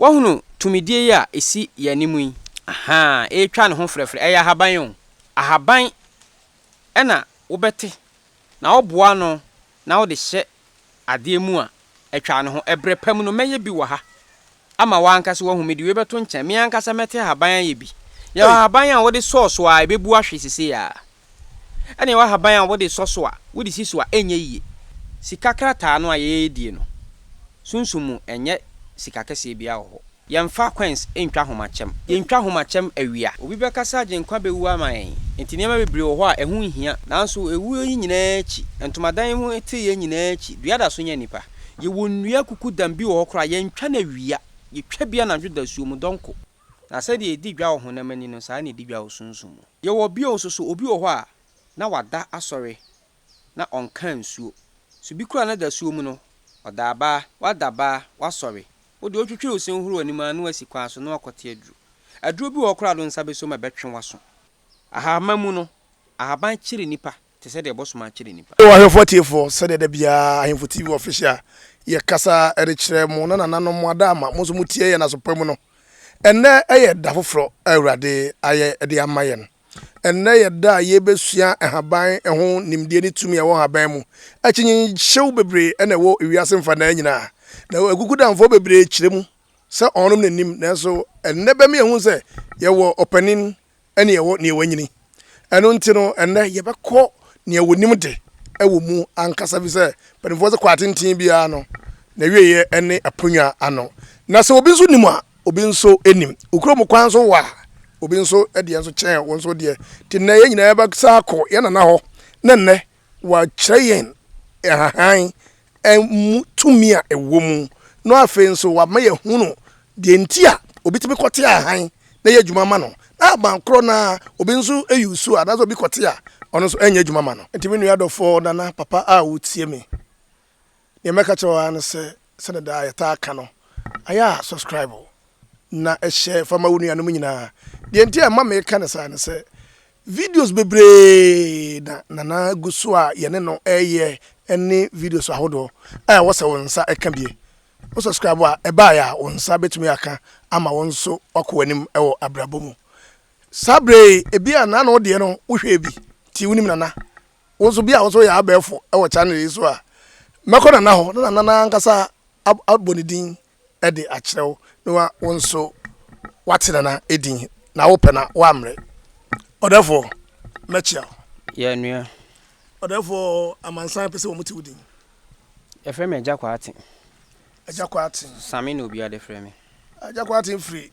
Woahunu tumidie yi a ɛsi yɛn anim yi? Ahaa, ɛretwa ne ho frɛfrɛ. Ɛyɛ ahaban o. Ahaban na wobɛte na woboa ano na wode hyɛ adeɛ mu a, atwa ne ho. Ɛberɛ pa mu no, mɛyɛ bi wɔ ha ama w'ankasa woahu. Mede wei bɛto nkyɛn. Me ankasa mɛte ahaban ayɛ bi. Yɛwɔ ahaban a wode sɔɔ so a, ɛbɛbu ahwe seesei ara. Ɛna yɛwɔ ahaban a wode sɔ so a, wode si so a, ɛnyɛ yie. Sika krataa no a yɛredie no, sunsum mu ɛnyɛ sika kɛseɛ biara wɔ hɔ. Yɛmfa coins ntwa ahomakyɛm. Yɛntwa ahomakyɛm awia. Obi bɛka sɛ Agyenkwa bɛwu ama yɛn, enti nneɛma bebree wɔ hɔ a ɛho nhia. Nanso ewuo yi nyinaa akyi, ntomadan yi ho teeyɛ nyinaa akyi, dua da so nyɛ nnipa. Yɛwɔ nnua kukudam bi wɔ hɔ koraa a, yɛntwa no awia. Yɛtwa bi anadwo dasuo mu dɔnko. Na sɛdeɛ ɛdi dwa wɔ honam ani no, saa ara na ɛdi dwa wɔ sunsum mu. Yɛwɔ bio nso so, obi wɔ hɔ a, na wada asɔre na ɔnka nsuo. So bi koraa na dasuo mu no, ɔda abaa, wada baa, wasɔre. Wo deɛ wotwitwiri wo se hohoro w'anim ara na woasi kwan so na woakɔte aduro. Aduro bi wɔ hɔ koraa a wode wo nsa bɛsɔ mu a ɛbɛtwe w'aso. Ahahamma mu no, ahaban kyere nnipa te sɛ deɛ bosom akyere nnipa. Yo ahwɛfoɔ atiefoɔ, sɛdeɛ da biara Ahemfo TV Official yɛ kasa de kyerɛ mo na nananom mo ada ama mo nso mo tie yɛn aso pa mu no, ɛnnɛ yɛ da foforɔ a Awurade ayɛ de ama yɛn. Ɛnnɛ yɛ da a yɛrebɛsua nhaban ho nimdeɛ ne tumi a ɛwɔ nhaban mu. Akyinnyehyew bebree na ɛwɔ wiase mfanaa nyinaa, na akukudamfoɔ bebree kyerɛ mu sɛ wɔnom na nim, nanso ɛnnɛ bɛma yɛahu sɛ yɛwɔ ɔpanin ne yɛwɔ nea wanyini. Ɛno nti no, ɛnnɛ yɛbɛkɔ nea wɔnim de wɔ mu ankasa, fi sɛ mpanimfoɔ sɛ kɔ atenten biara no, n'awieeɛ ne aponnwa ano. Na sɛ obi nso nim a, Obi nso nim. Wo kurom kwan nso wa, obi nso deɛ nso kyɛn wo nso deɛ. Nti nnɛ yɛn nyinaa yɛbɛsan akɔ yɛn nana hɔ na nnɛ wakyerɛ yɛn nhahan mu tumi a ɛwɔ mu na afei nso wama yɛahunu deɛ nti a obi tumi kɔte ahan na ɛyɛ adwuma ma no na aban korɔ no ara obi nso use anaasɛ obi kɔte a ɔno nso ɛnyɛ adwuma ma no. Nti me nua dɔfoɔ nana papa a wotie me, Nea mɛka akyerɛ wo ara ne sɛ, sɛnea daa yɛtaa ka no, ayɛ a subscribe na hyɛ fa ma wo nuanom nyinaa. Deɛ nti a ɛma meka no saa ne sɛ, videos bebree na Nana gu so a yɛne no reyɛ ne videos ahodoɔ a ɛwɔ sɛ wo nsa ka bie. Wo subscribe a, ɛbaeɛ a wo nsa bɛtumi aka ama wo nso woakɔ w'anim wɔ abrabɔ mu. Saa berɛ yi, ebia Nana wo deɛ no wohwɛɛ bi nti wonim Nana. Wo nso bi a wo nso woyɛ abɛɛfo wɔ channel yi so a, mɛkɔ Nana hɔ na Nana no ankasa abɔ ne din de akyerɛ wo na wo nso woate Nana din na wopɛ na woammrɛ. Ɔdɛfoɔ, mɛkyea wo. Yɛ nua. Ɔdɛfoɔ, amansan pɛ sɛ wɔn te wo din. Yɛfrɛ me Agya Kwaaten. Agya Kwaaten. Same na obiara de frɛ me. Agya Kwaaten firi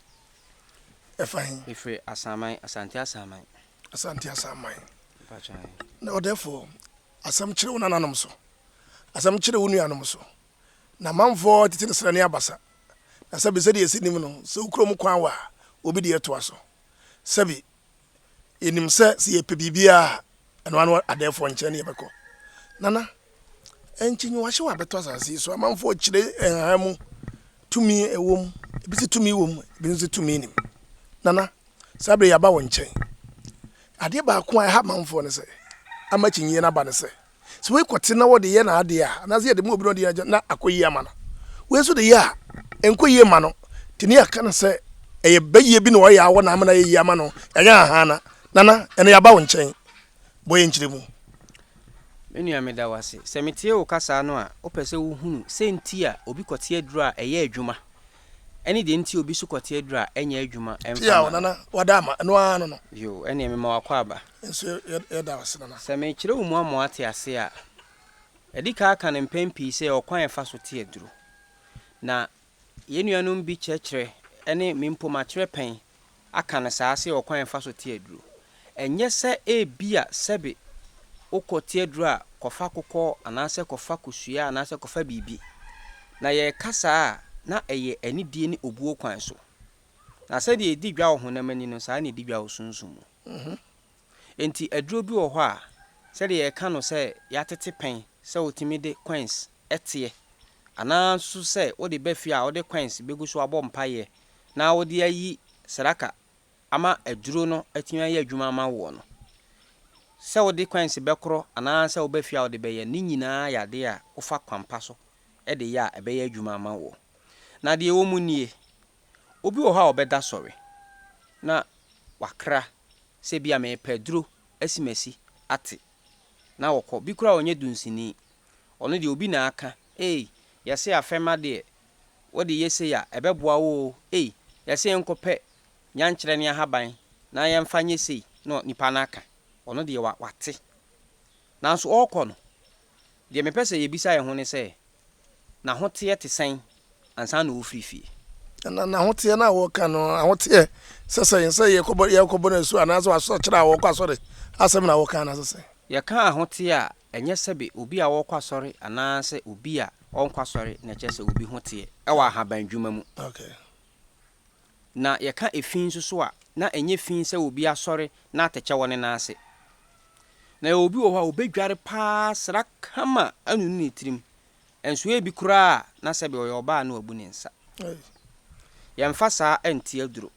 ɛfa he? Mefiri Asaman, Asante Asaman. Asante Asaman. Na ɔdɛfoɔ, asɛm kyere wo nananom so, asɛm kyere wo nuanom so, na amanfoɔ tete no srɛ ne abasa. Na sɛbi sɛdeɛ yɛsi nim no, sɛ wo kurom kwan wa a, obi deɛ toa so. Sɛbi yɛnim sɛ sɛ yɛpɛ biribiara a, ɛno ano adɛɛfoɔ nkyɛn ne yɛbɛkɔ. Nana, nkyinyiwahyew a bɛtɔ asase yi so, amanfoɔ kyerɛ nhahan mu, tumi ɛwɔ mu, ebi se tumi wɔ mu, ebi nso se tumi nnim. Nana, Saa bere yi yɛaba wo nkyɛn. Adeɛ baako a ɛha amanfoɔ ne sɛ, ama akyinnyeɛ no aba ne sɛ, sɛ wei kɔte na wɔde yɛ n'adeɛ a, anaasɛ yɛde ma obi na ɔde yɛ na akɔ yie ama no. Wei nso de yɛ a, ɛnkɔ yie mma no. Nti ne yɛaka no sɛ ɛyɛ bayie bi na ɔyɛ a wɔ na ama no ayɛ yie ama no, ɛnyɛ ahaana. Nana, ɛnɛ yɛaba wo nkyɛn. Bɔ yɛn nkyerɛmu. Me nua meda wo ase. Sɛ metie wo kasaa no a, wopɛ sɛ wohunu sɛ nti a obi kɔte aduro a ɛyɛ adwuma Ɛne deɛ nti obi so kɔte aduru a ɛnyɛ adwuma ɛmfa Tia ma o Nana, wada ama, ɛno ara no no. Yoo, ɛneɛ mema wo akwaaba. Nso yɛda wo ase Nana. Sɛ mekyerɛ wo mu ama woate ase a, yɛadi kan aka no mpɛn pii sɛ ɔkwan a yɛfa so te aduro. Na yɛn nuanom bi kyerɛkyerɛ ne me mpo makyerɛ pɛn aka no saa sɛ ɔkwan a yɛfa so te aduro. Ɛnyɛ sɛ ebia sɛbe wokɔ te aduro a kɔfa kokɔ anaasɛ kɔfa kosua anaasɛ kɔfa biribi. Na yɛreka saa a, na ɛyɛ anidie ne obuo kwan so. Na sɛdeɛ yɛdi dwa wɔ honam ani no, saa ara na yɛdi dwa wɔ sunsum mu. Enti aduro bi wɔ hɔ a, sɛdeɛ yɛka no sɛ yɛatete pɛn sɛ wotumi de coins teɛ, anaa nso sɛ wode ba fie a wode coins bɛgu so abɔ mpaeɛ na wode ayi sadaka ama aduro no atumi ayɛ adwuma ama woɔ no, sɛ wode coins bɛkorɔ anaa sɛ woba fie a wode bɛyɛ, ne nyinaa yɛ adeɛ a wofa kwan pa so de yɛ a ɛbɛyɛ adwuma ama woɔ. Na deɛ ɛwɔ mu nie. Obi wɔ hɔ a ɔbɛda sɔre na wakra sɛ ebia merepɛ aduro asimasi ate na ɔkɔ. Bi koraa ɔnyɛ dunsini. Ɔno deɛ obi na aka, ei, yɛse afɛma deɛ wode yɛ sei a ɛbɛboa wo o, ei, yɛse yɛnkɔpɛ nyankyerɛ ne ahaban na yɛmfa nyɛ sei na nipa no aka. Ɔno deɛ wa, wate. Nanso ɔrekɔ no, deɛ mepɛ sɛ yɛbisa yɛn ho ne sɛ, n'ahoteɛ te sɛn ansa na ɔrefiri fie? Na n'ahoteɛ no a wɔka no, ahoteɛ sɛ sɛn? Sɛ yɛkɔbɔ yɛkɔbɔ no asu anaasɛ wasɔkyerɛ a wɔkɔ asɔre asɛm na wɔka anaasɛ sɛn? Yɛka ahoteɛ a, ɛnyɛ sɛbe obi a ɔrekɔ asɔre anaasɛ obi a ɔnkɔ asɔre na ɛkyerɛ sɛ obi ho teɛ wɔ ahaban dwuma mu. Okay. Na yɛka efi nso so a, na ɛnyɛ fi sɛ obi asɔre na atɛkyɛ wɔ ne nan ase. Na yɛwɔ obi wɔ hɔ a, obedware paa sra kama anunu ne tirim. Nso ebi koraa a, na sɛbe ɔyɛ ɔbaa na wabu ne nsa. Yɛmfa saa nte aduro.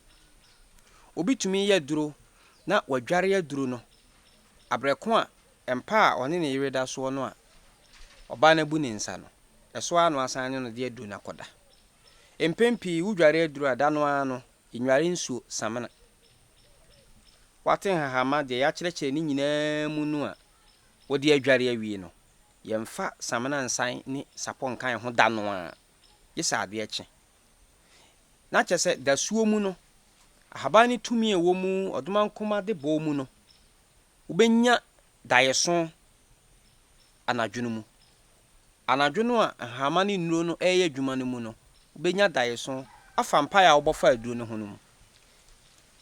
Obi tumi yɛ aduro na wadware aduro no, abrɛ ko a mpa a ɔne ne yere da soɔ no a ɔbaa no abu ne nsa no, ɛso ara na wasan ne no de aduro no akɔda. Mpɛn pii wodware aduru a, da no ara no, nnware nsuo, samena. Woate nhahamma deɛ yɛakyerɛkyerɛ ne nyinaa mu no a wode adware awie no, yɛmfa samena nsan ne sapɔ nka yɛn ho da no ara, gye sɛ adeɛ kye. Na kyerɛ sɛ dasuo mu no, ahaban no tumi a ɛwɔ mu, ɔdomankoma de bɔ mu no, wobɛnya daeɛso anadwo no mu. Anadwo no a nhama ne nnuro no reyɛ adwuma no mu no, wobɛnya daeɛso afa mpaeɛ a wobɔ faa aduro no ho no mu.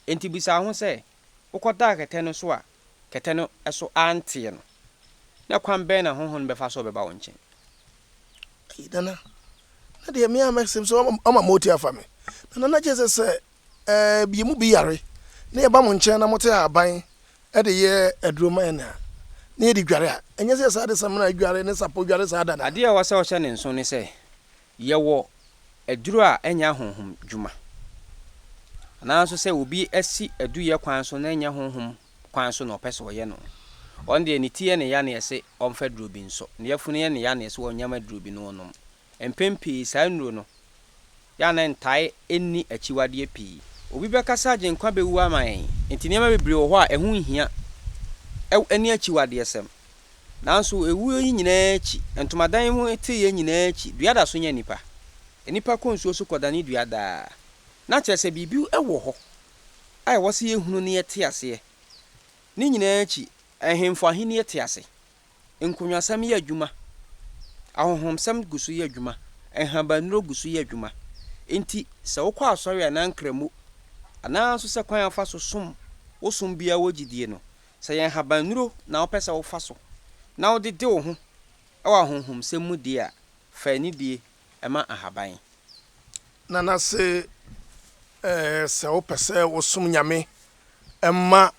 Enti bisa wo ho sɛ, wokɔdaa kɛtɛ no so a kɛtɛ no so anteɛ no, na kwan bɛn na honhom no bɛfa so rebɛba wo nkyɛn? Ei Nana, na deɛ me a mɛsem sɛ ɔma moti afa me. Na Nana kyerɛ sɛ sɛ ɛɛ yɛn mu bi yare na yɛba mo nkyɛn na mote ahaban de yɛ aduro ma yɛn a, na yɛde dware a, ɛnyɛ sɛ yɛsan de samina dware ne sapɔ dware saa da no ara. Adeɛ a ɛwɔ sɛ wohyɛ no nso ne sɛ, yɛwɔ aduro a ɛnyɛ ahonhom dwuma. Anaa nso sɛ obi asi aduyɛ kwan so na ɛnyɛ honhom kwan so na ɔpɛ sɛ ɔyɛ no. Ɔno deɛ ne ti yɛ ne ya na yɛse ɔmfa aduro bi nsɔ, ne yafunu yɛ ne ya na yɛse ɔnyam aduro bi na ɔnom. Mpɛn pii saa nnuro no, yɛ a na ɛntae nni akyiwadeɛ pii. Obi bɛka sɛ Agyenkwa bɛwu ama yɛn, enti nneɛma bebree wɔ hɔ a ɛho nhia ne akyiwadeɛsɛm. Nanso ewuo yi nyinaa akyi, ntomadan yi mu teeyɛ nyinaa akyi, dua da so nya nnipa. Nnipa kɔ nsuo so kɔdane dua daa. Na kyerɛ sɛ biribi wɔ hɔ a ɛwɔ sɛ yɛhunu na yɛte aseɛ. Ne nyinaa akyi, ahemfo ahennie te ase. Nkonnwasɛm yɛ adwuma, ahonhomsɛm gu so yɛ adwuma, nhabannuro gu so yɛ adwuma. Enti sɛ wokɔ asɔre anaa nkramo, anaa nso sɛ kwan a wofa so som wo som biara wɔ gyidie no, sɛ ɛyɛ nhabannuro na wopɛ sɛ wofa so na wode de wo ho wɔ ahonhomsɛm mu deɛ a, fa anidie ma ahaban. Nana se sɛ wopɛ sɛ wosom Nyame ma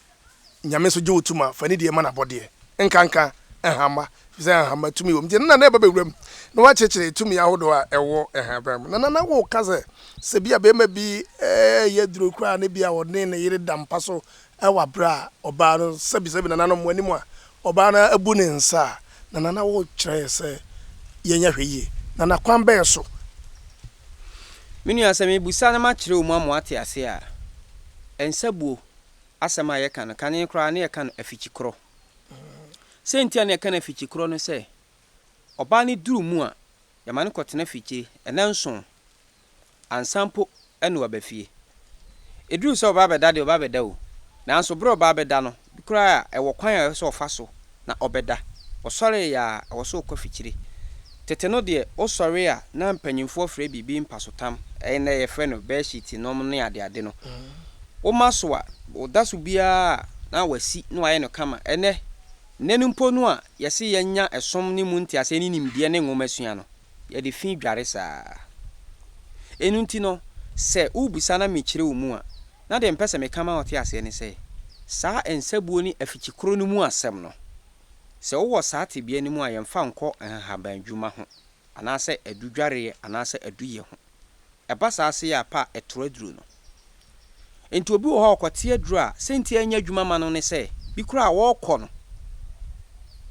Nyame nso gye wo tom a, fa nidie ma n'abɔdeɛ, nkanka nhamma, ɛfiri sɛ nhamma tumi wɔ mu. Nti ɛno na na ɛba bɛwura mu na wakyerɛkyerɛ tumi ahodoɔ a ɛwɔ nhaban mu. Nana na woka sɛ, sɛ bi a barima bi reyɛ aduro koraa na bi a ɔne ne yere da mpa so wɔ aberɛ a ɔbaa no sɛbisɛbi nananom mo anim a ɔbaa no abu ne nsa a, Nana na wokyerɛ yɛ sɛ yɛnyɛ hwɛ yie. Nana kwan bɛn so? Me nua, sɛ mebisa na makyerɛ wo mu ama woate aseɛ a, nsabuo asɛm a yɛka no, kane koraa na yɛka no afikyikorɔ. Sɛ nti a na yɛka no afikyikorɔ ne sɛ, ɔbaa no duru mu a, yɛma no kɔtena afikyire nnanson ansa mpo na waba fie. Ɛduru sɛ ɔba abɛda deɛ, ɔba abɛda o, nanso berɛ a ɔba abɛda no, bi koraa a, ɛwɔ kwan a ɛwɔ sɛ ɔfa so na ɔbɛda. Ɔsɔreeɛ a, ɛwɔ sɛ ɔkɔ afikyire. Tete no deɛ, wosɔre a, na mpanimfoɔ frɛ biribi mpasotam, ɛnnɛ yɛfrɛ no bɛɛhyiiti nom ne adeade no. Woma so a, woda so biara a, na wasi na wayɛ no kama. Ɛnnɛ, nnɛ no mpo no a yɛse yɛanya ɛsom ne mu nteaseɛ ne nimdeɛ ne nwomasua no, yɛde fi dware saa. Ɛno nti no, sɛ wobisa na mekyerɛ wo mu a, na deɛ mepɛ sɛ meka ma wote aseɛ ne sɛ, saa nsabuo ne afikyikoro no mu asɛm no, sɛ wowɔ saa tebea no mu a yɛmfa nkɔ nhahabandwuma ho, anaasɛ adudwareɛ anaasɛ aduyɛ ho. Ɛba saa sei a pɛ a ɛtoro aduro no. Enti obi wɔ hɔ a ɔkɔte aduro a sɛ nti a ɛnyɛ adwuma ma no ne sɛ, bi koraa a ɔrekɔ no,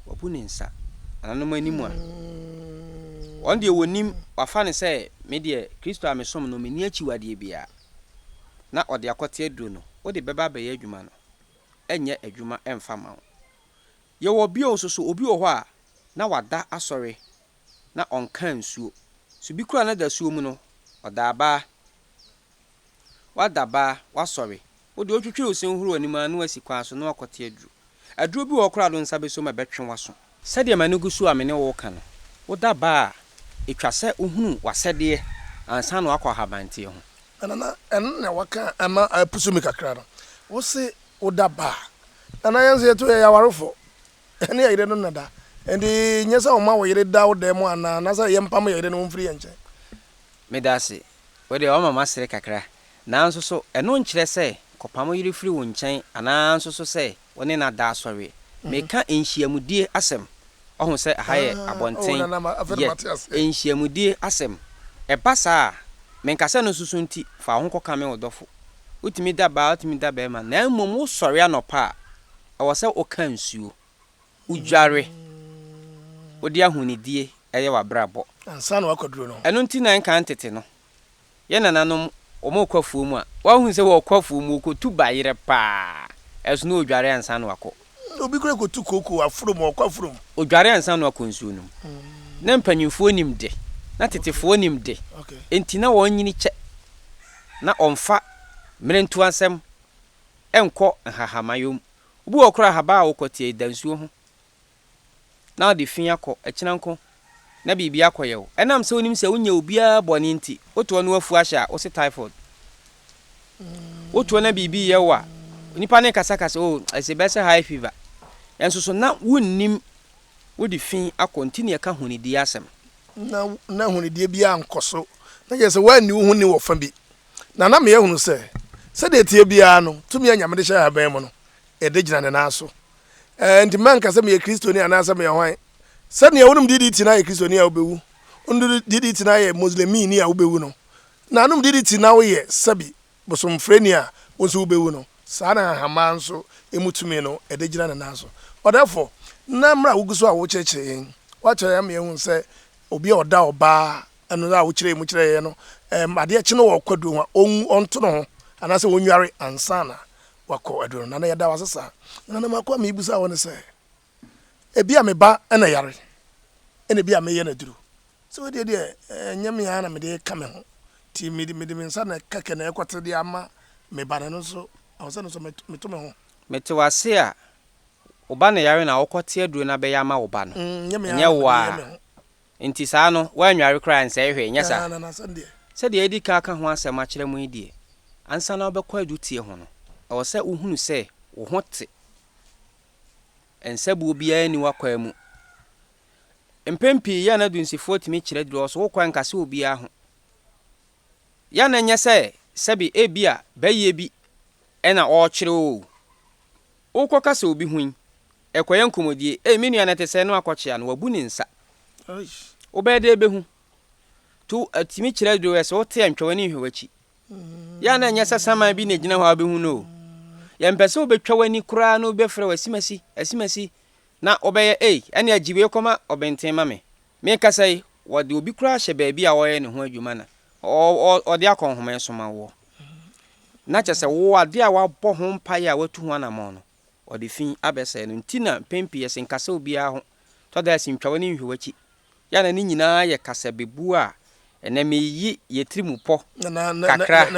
wabu ne nsa nananom anim a, wɔn deɛ wɔnim, wafa no sɛ me deɛ Kristo a mesom no menni akyiwadeɛ biara. na ɔde akɔte aduro no, wode bɛba abɛyɛ adwuma no, ɛnyɛ adwuma ɛmfa mma wo. Yɛwɔ bio nso so, obi wɔ hɔ a, na wada asɔre na ɔnka nsuo. So bi koraa na dasuo mu no, ɔda abaa. Woada baa, woasɔre. Wo deɛ wotwitwiri wo se hohoro w'anim ara na woasi kwan so na woakɔte aduro. Aduro bi wɔ hɔ koraa a wode wo nsa bɛsɔ mu a ɛbɛtwe w'aso. Sɛdeɛ m'ani gu so a me ne wo reka no, woda baa a, ɛtwa sɛ wohunu w'asɛdeɛ ansa na woakɔ ahabanteɛ ho. Na Nana, ɛno na waka ama apusu me kakra no. Wose woda baa. Nana, yɛn nso yɛto yɛyɛ awarefo. Yɛne yɛn yerenom na da. Enti nyɛ sɛ woma wo yere da wo dan mu anaa, anaasɛ yɛmpam yɛn yerenom mfiri yɛn nkyɛn. Meda ase. Wo deɛ woama masere kakra. Nanso so ɛno nkyerɛ sɛ kɔpam wo yere firi wo nkyɛn anaa nso so sɛ wo ne no ada asɔreɛ? Meka nhyiamudie asɛm. Wahu sɛ ɛha yɛ abɔnten. Yɛ nhyiamudie asɛm. Ɛba saa a, menka sɛ ɛno nso so nti fa wo ho kɔkame wo dɔfo. Wotumi da baa, wotumi da barima, na mmom wosɔre anɔpa a, ɛwɔ sɛ woka nsuo, wodware, wode ahonidie yɛ w'abrabɔ. Ansa na woakɔduru no. Ɛno nti na nkan tete no, yɛn nananom wɔrekɔ afuo mu a, woahunu sɛ wɔrekɔ afuo mu, wɔkɔtu bayerɛ paa, ɛso na wɔdware ansa na wɔakɔ. Obi koraa kɔtu kooko afurom, ɔkɔ afurom. Ɔdware ansa na wakɔ nsuo no mu. Na mpanimfoɔ nim de, na tetefoɔ nim de, enti na wɔnyini kyɛ, na wɔmfa mmerentuasɛm nkɔ nhahammayɔ mu. Obi wɔ hɔ koraa a, ahaban a wokɔteɛ da nsuo ho na wode fi akɔ, akyina nko na biribi akɔyɛ wo. Ɛnam sɛ wonim sɛ wonyɛ obiara bɔne nti, wotoɔ na woafu ahyɛ a, wose typhoid. Wotoɔ na biribi reyɛ wo a, nipa no rekasakasa, oh, ɛsɛ bɛyɛ sɛ high fever. Nanso so na wonnim wode fi akɔ nti na yɛka honidie asɛm. Na na honidie biara nkɔ so. Na kyerɛ sɛ woanni wo ho ni wɔ fa bi. Na na meyɛ hunu sɛ, sɛdeɛ ɛteɛ biara no, tumi a Nyame de hyɛ ahaban mu no, ɛde gyina ne nan so. Ɛɛ, nti mɛnka sɛ meyɛ Kristoni anaasɛ meyɛ hwan. Sɛdeɛ wonom DDT na ayɛ Kristoni a wobɛwu, wonom DDT na ayɛ Muslimini a wobɛwu no, na anom DDT na woyɛ sɛbi bosomfrɛni a wo nso wobɛwu no, saa na nhahamma nso emu tumi no ɛde gyina ne nan so. Ɔdɛfo, na mmerɛ a wogu so a wokyerɛkyerɛ yɛn, woakyerɛ yɛn ama yɛahu sɛ obi a ɔda ɔbaa ɛno a wokyerɛɛ mu kyerɛɛ yɛn no, ɛm, adeɛ kye no wɔ ɔkwaduro ho a, ɔnwu, ɔnto ne ho, anaasɛ ɔnnware ansa na wakɔ aduro no. Nana, yɛda wo ase saa. Nana, mako a mebisa wo ne sɛ, ebia me ba na yare, ɛna ebia meyɛ no aduro. Sɛ wei deɛ deɛ, ɛnyɛ me ara na mede reka me ho, nti mede, mede me nsa na kɛkɛ na ɛkɔte de ama me ba no, ɛno nso, ɛwɔ sɛ ɛno nso meto me ho. Mete wo ase a, wo ba na yare na wokɔte aduro no abɛyɛ ama wo ba no, ɛnyɛ ɛnyɛ wo ara. Enti saa no, woannware koraa a, ɛnsɛe hwee, nyɛ saa? Sɛdeɛ yɛadi kan aka ho asɛm akyerɛ mo yi deɛ, ansa na wobɛkɔ aduteɛ ho no, ɛwɔ sɛ wohunu sɛ wo ho te. Nsabuo biara nni w'akwaa mu. Mpɛn pii, yɛ a na dunsifoɔ tumi kyerɛ duro, ɔso wokɔ a nkasa obiara ho. Yɛ a na ɛnyɛ sɛ sɛbe ebia bayie bi na ɔrekyerɛ wo o. Wokɔkasa obi ho yi, Ɛkɔyɛ nkɔmmɔdie. Ei, me nua no ɛte sɛn na wakɔkyea no, wabu ne nsa. Wobɛyɛ dɛ bɛhu. To atumi kyerɛ duro sɛ wote a ntwa w'ani nhwɛ w'akyi. Yɛ a na ɛnyɛ sɛ saman bi na ɛgyina hɔ a wobɛhu no o. Yɛmpɛ sɛ wobɛtwa w'ani koraa na obi bɛfrɛ wo asimasi, asimasi, na wobɛyɛ ei, ɛne agye wei kɔma ɔbenten ma me. Mekasa yi, wɔde obi koraa hyɛ baabi a ɔreyɛ ne ho adwuma na ɔde akɔnhoma resoma woɔ. Na kyerɛ sɛ wo adeɛ a woabɔ ho mpaeɛ a woatu ho anammɔn no, Ɔde fi abɛsɛe no nti na mpɛn pii yɛse nkasa obiara ho, tɔ da a yɛse ntwa w'ani nhwɛ w'akyi. Yɛ a na ne nyinaa yɛ kasabebuo a ɛnɛ meyi yɛ tiri mu pɔ kakra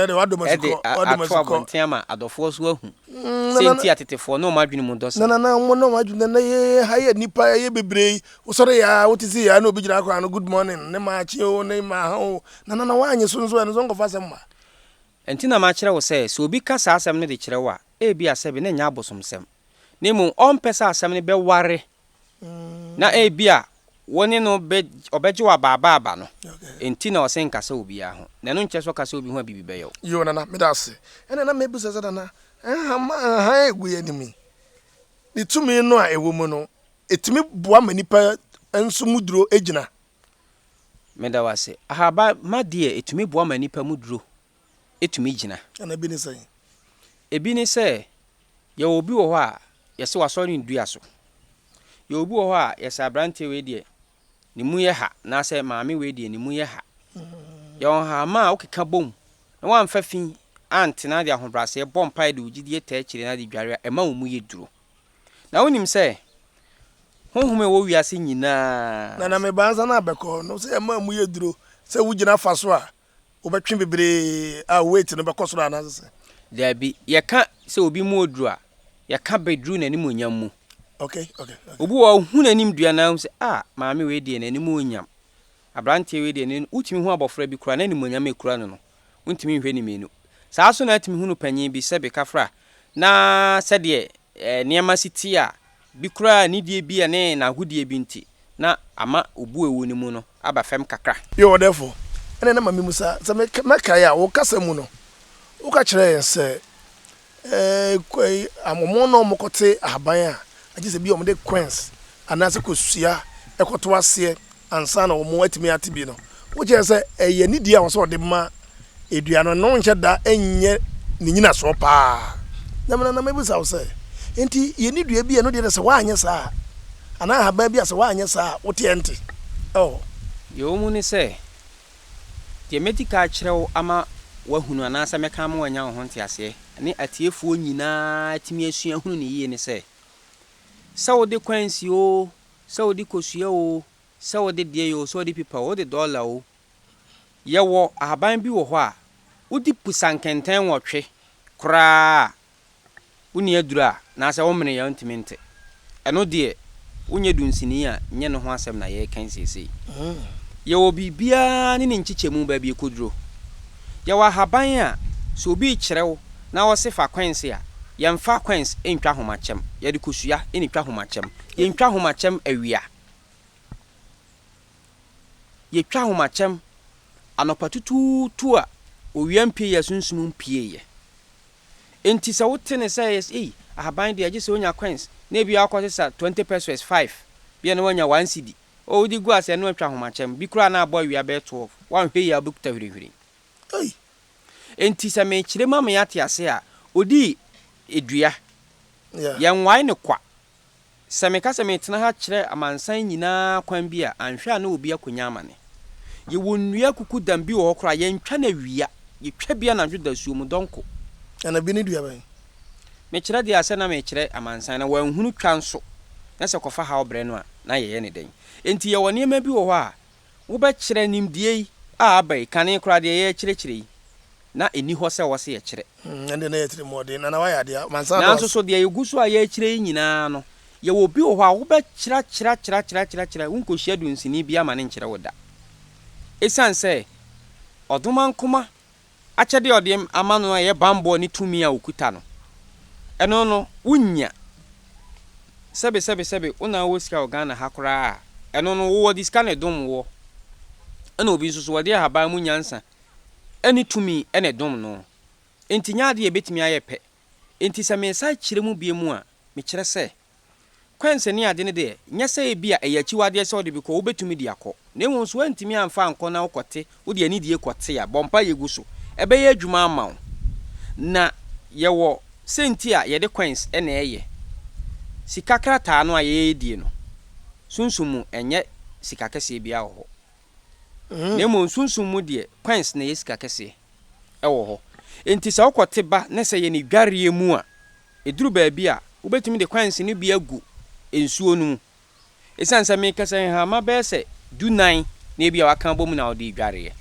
de ato abɔnten ama adɔfoɔ so ahu sɛ nti a tetefoɔ na wɔn adwene mu dɔ saa. Nana wɔn na wɔn adwene nana yɛ ha yɛ nipa yɛ bebree yi wosɔre yɛ a wote se yɛ a na obi gyina akɔ ano good morning ne maakye o ne maaha o nana na wɔanye so nso ɛno nso nkɔfa asɛm ma. Ɛnti na makyerɛ wo sɛ sɛ obi ka saa asɛm no de kyerɛ wo a Ebia sɛbe na ɛnyɛ abosomsɛm, na mmom ɔmpɛ sɛ asɛm no bɛware, na ebia wo ne no bɛ, ɔbɛgye wo abaabaaba no nti na ɔse nkasa obiara ho. Na ɛno nkyerɛ sɛ ɔkasa obi ho a biribi bɛyɛ wo. Yoo Nana, meda ase. Ɛna na mebisa sɛ Nana, nhama nhan a egu yɛn anim yi, ne tumi no a ɛwɔ mu no, ɛtumi boa ma nipa nso mu duro gyina? Meda wo ase. Ahabamma deɛ ɛtumi boa ma nipa mu duro tumi gyina. Ɛna ebi ne sɛn? Ebi ne sɛ, yɛwɔ obi wɔ hɔ a, yɛse wasɔre ne dua so. Yɛwɔ obi wɔ hɔ a, yɛse aberanteɛ wei deɛ, ne mu yɛ ha, anaasɛ maame wei deɛ, ne mu yɛ ha. Yɛwɔ nhahamma a wokeka bom na woamfa fi ante na de ahobrɛaseɛ bɔ mpaeɛ de wo gyidie taa akyire na de dware a, ɛma wo mu yɛ duro. Na wonim sɛ, honhom a ɛwɔ wiase nyinaa. Na na meba ansa na abɛkɔ no, sɛ ɛma mu yɛ duro sɛ wogyina fa so a, wobɛtwe bebree a weight no bɛkɔ soro anaasɛ sɛ? Daabi. Yɛka sɛ obi mu oduru a, yɛka bɛduru n'animuonyam mu. Okay. Obi wɔ hɔ a, wohu n'anim dua no ara, wohu sɛ, ah, maame wei deɛ n'anim onyam. Aberanteɛ wei deɛ n'anim, wotumi hu abɔfra bi koraa, n'animuonyam a ɛkura no no, wontumi nhwɛ no mmienu. Saa ara nso na atumi hunu panin bi, sɛbe kafra, na sɛdeɛ nneɛma si te a, bi koraa anidie bi ne n'agodie bi nti, na ama obu a ɛwɔ ne mu no aba fam kakra. Yo, ɔdɛfo, ɛnneɛ na ma memmisa, sɛ mɛkae a, wo kasa mu no, woka kyerɛɛ yɛn sɛ Wɔn na wɔkɔte ahaban a agye sɛ bi a wɔde quince anaasɛ kosua kɔto aseɛ ansa na wɔatumi ate bi no. Wokyerɛ sɛ ɛyɛ nidie a wɔsɛ wɔde ma dua no, ɛno nhyɛ da nyɛ ne nyinasoɔ paa. Na me nana mɛbisa wo sɛ, enti yɛnni dua bi a ɛno deɛ sɛ woanyɛ saa a, anaa ahaban bi a sɛ woanyɛ saa a wote ɛnte? Ɛwɔ hɔ? Deɛ ɛwɔ mu ne sɛ, Deɛ mɛdi kan akyerɛ wo ama woahunu anaasɛ mɛka ama woanya wo ho nteaseɛ ne atiefoɔ nyina ara atumi asua ahunu no yie ne sɛ, sɛ wode kwansi oo, sɛ wode kosua oo, sɛ wode deɛn oo, sɛ wode pipa oo, wode dɔla oo, yɛwɔ ahaban bi wɔ hɔ a, wode pusa nkɛntɛn nwɔtwe koraa a, Wonni aduru a, anaasɛ womene a wontumi nte. Ɛno deɛ, wonyɛ dunsini a, nyɛ no ho asɛm na yɛreka yi seesei. Yɛwɔ biribiara ne ne nkyekyɛmu baabi ɛkɔduro. Yɛwɔ ahaban a, sɛ obi rekyerɛ wo na ɔse fa kwanse a, yɛmfa kwanse ntwa ahomakyɛm. Yɛde kosua na ɛtwa ahomakyɛm. Yɛntwa ahomakyɛm awia. Yɛtwa ahomakyɛm anɔpa tutuutu a owia mpieeɛ a sunsum mpieeɛ. Enti sɛ wote no sɛ yɛse ei ahaban deɛ gye sɛ wonya coins na ebia wokɔsesa 20 pesewas 5 bi a na woanya 1 cedi oh wode gu aseɛ na woatwa ahomakyɛm bi koraa na abɔ awia bɛyɛ 12 woanhwɛ yie a wobɛkuta hwirihwiri. Ei! Enti sɛ mekyerɛ mu ama yɛate ase a, odii dua. Yeah. Yɛnwae no kwa. Sɛ meka sɛ meretena ha kyerɛ amansan nyinaa kwan bi a, anhwɛ a na obi akonya amane. Yɛwɔ nnua kukudam bi wɔ hɔ koraa a, yɛntwa no awia, yɛtwa bi anadwo dasuo mu, dɔnko. Ɛna bi ne dua bɛn? Mekyerɛ deɛ a, sɛ na merekyerɛ amansan na wanhunu twa nso, na sɛ kɔfa haw brɛ no a, na yɛyɛ no dɛn? Enti yɛwɔ nneɛma bi wɔ hɔ a, wobɛkyerɛ nimdeɛ yi a aba yi, kane koraa deɛ yɛrekyerɛkyerɛ yi, na ɛnni hɔ sɛ wɔse yɛkyerɛ. Ɛnde na ɛyɛ atirimuɔden. Nana woayɛ adeɛ a, mansa Nanso dɔɔso. so deɛ yɛgu so a yɛrekyerɛ yi nyinaa no, yɛwɔ obi wɔ hɔ a wobɛkyerɛkyerɛkyerɛkyerɛkyerɛ, wonkɔhyia dunsini biara ma no nkyerɛ wo da. Ɛsiane sɛ ɔdomankoma akyɛdeɛ a ɔde ama no a ɛyɛ banbɔ ne tumi a ɔkuta no, ɛno no wonnya. Sɛbe sɛbe sɛbe wo na wowɔ sika wɔ Ghana ha koraa a, ɛno no wowɔ de sika na ɛdom woɔ. Ɛna obi nso so wɔde ahaban mu nyansa ne tumi na ɛdom no. Enti nyɛ adeɛ a ɛbɛtumi ayɛ pɛ. Enti sɛ meresan kyerɛ mu bio mu a, mekyerɛ sɛ, Kwanse ne ade no deɛ, nyɛ sɛ ebia ɛyɛ akyiwadeɛ sɛ wode bi kɔ, wobɛtumi de akɔ. Na mmom sɛ woantumi amfa ankɔ na wokɔte, wode anidie kɔte a, bɔ mpaeɛ gu so. Ɛbɛyɛ adwuma ama wo. Na yɛwɔ sɛ nti a yɛde coins na ɛyɛ. Sika krataa no a yɛredie no, sunsum mu ɛnyɛ sika kɛseɛ biara wɔ hɔ. Na mmom sunsum mu deɛ, coins na ɛyɛ sika kɛseɛ wɔ hɔ. Enti sɛ wokɔte ba na sɛ ɛyɛ ne dwareɛ mu a, ɛduru baabi a, wobɛtumi de coins no bi agu nsuo no mu. Ɛsiane sɛ meka sɛ nhama bɛyɛ sɛ dunan na ebia waka abom na wode redwareɛ.